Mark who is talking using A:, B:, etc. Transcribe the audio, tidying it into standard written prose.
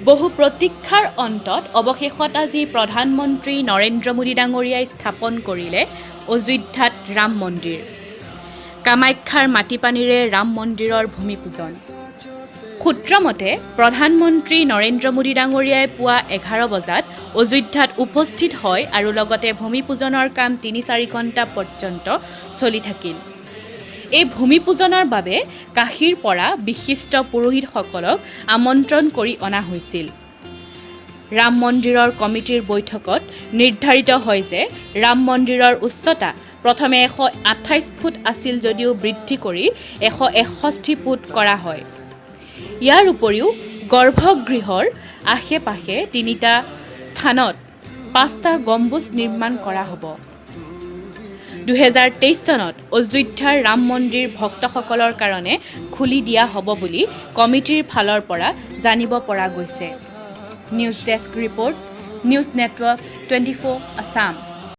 A: বহু প্ৰতীক্ষাৰ অন্তত অৱশেষত আজি প্ৰধানমন্ত্ৰী নৰেন্দ্ৰ মোদী ডাঙৰীয়াই স্থাপন কৰিলে অযোধ্যাত ৰাম মন্দিৰ। কামাখ্যাৰ মাটি পানীৰে ৰাম মন্দিৰৰ ভূমি পূজন। সূত্ৰমতে, প্ৰধানমন্ত্ৰী নৰেন্দ্ৰ মোদী ডাঙৰীয়াই পুৱা 11 বজাত অযোধ্যাত উপস্থিত হয় আৰু লগতে ভূমি পূজনৰ কাম 3-4 ঘণ্টা পৰ্যন্ত চলি থাকিল। এই ভূমি পূজনৰ বাবে কাশীৰ পৰা বিশিষ্ট পুৰোহিতসকলক আমন্ত্ৰণ কৰি অনা হৈছিল। ৰাম মন্দিৰৰ কমিটিৰ বৈঠকত নিৰ্ধাৰিত হয় যে ৰাম মন্দিৰৰ উচ্চতা প্ৰথমে 128 ফুট আছিল যদিও বৃদ্ধি কৰি 161 ফুট কৰা হয়। ইয়াৰ উপৰিও গৰ্ভগৃহৰ আশে পাশে তিনিটা স্থানত পাঁচটা গম্বুজ নিৰ্মাণ কৰা হ'ব। 2023 চনত অযোধ্যাৰ ৰাম মন্দিৰ ভক্তসকলৰ কাৰণে খুলি দিয়া হ'ব বুলি কমিটিৰ ফালৰ পৰা জানিব পৰা গৈছে। News desk report, News Network 24 Assam.